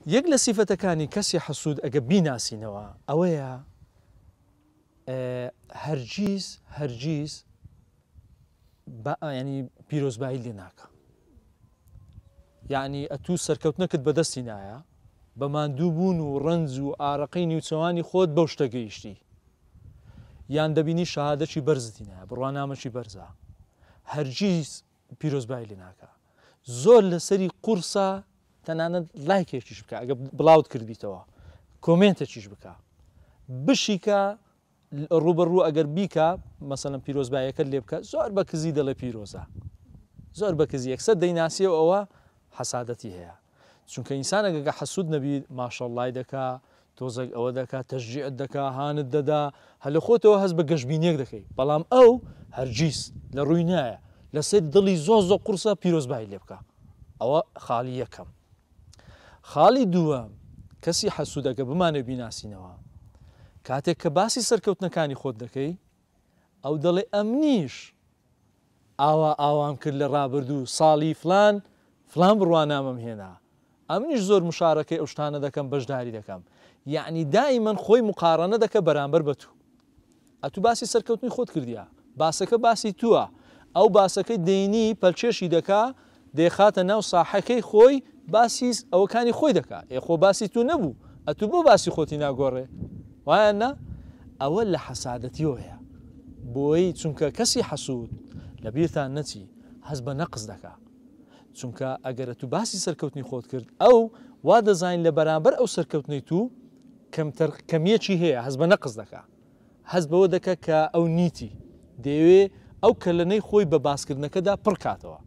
یەک لە سیفەتەکانی کەسی حەسوود ئەگە بیناسینەوە ئەوەیە هەرگیز هەرگیز ینی پیرۆزبایی لێ ناکە یعنی ئەتوو سەرکەوتنەکت بەدەستی نایە بە ماندوو بوون و ڕەنج و ئارەقەی نیوچەوانی خۆت بەو شتە گەیشتی یان دەبینی شەهادەکی بەرزتی نایە بڕوانامەکی بەرزە هەرگیز پیرۆزبایی لێ ناکا زۆر لەسەری قورسە تەنانەت لایکێکیش بکە ئەگە بڵاوت کردبیتەوە کۆمێنتێکیش بکە بشیکە ڕوبەڕوو ئەگەر بیکە مەسەلەن پیرۆزبایەکەت لێ بکە زۆر بە کزی دەڵێ پیرۆزە زۆر بە کزی یەکسەر دەیناسیەوە ئەوە حەسادەتی هەیە چونکە ئینسانێک گە حەسود نەبی ماشەڵڵای دەکا تۆزێک ئەوە دەکا تەشجیعت دەکا هانت دەدا هەر لە خۆتەوە هەست بە گەشبینیەک دەکەی بەڵام ئەو هەرگیز لە ڕووی نایە لەسەر دڵی زۆر زۆر قورسە پیرۆزبایی لێ بکا ئەوە خاڵی یەکەم خاڵی دووەم کەسی حەسوود ئەگە بمانەوێ بیناسینەوە کاتێک کە باسی سەرکەوتنەکانی خۆت دەکەی ئەو دەڵێ ئەمنیش ئاوا ئاوام کرد لە ڕابردوو ساڵی فلان فلان بڕوانامەم هێنا ئەمنیش زۆر مشارەکەی ئەو شتانە دەکەم بەشداری دەکەم یەعنی دائیمەن خۆی مقارەنە دەکە بەرامبەر بە تو ئەتو باسی سەرکەوتنی خۆت کردیە باسەکە باسی توە ئەو باسەکەی دەینی پەلکێشی دەکا دەیخاتە ناو ساحەکەی خۆی باسی ئەوەکانی خۆی دەکا ئێ خۆ باسی تو نەبوو ئەتو بۆ باسی خۆتی ناگۆڕێ وایە نا ئەوە لە حەسادەتیەوەیە بۆی چونکە کەسی حەسود لە بیرتان نەچی هەست بە نەقس دەکا چونکە ئەگەر ئەتو باسی سەرکەوتنی خۆت کرد ئەو وا دەزانین لە بەرامبەر ئەو سەرکەوتنەی تو کەمتر کەمیەکی هەیە هەست بە نەقس دەکا هەست بەوە دەکا کە ئەو نیتی دەیەوێ ئەو کەلەنەی خۆی بە باسکردنەکەدا پڕ کاتەوە.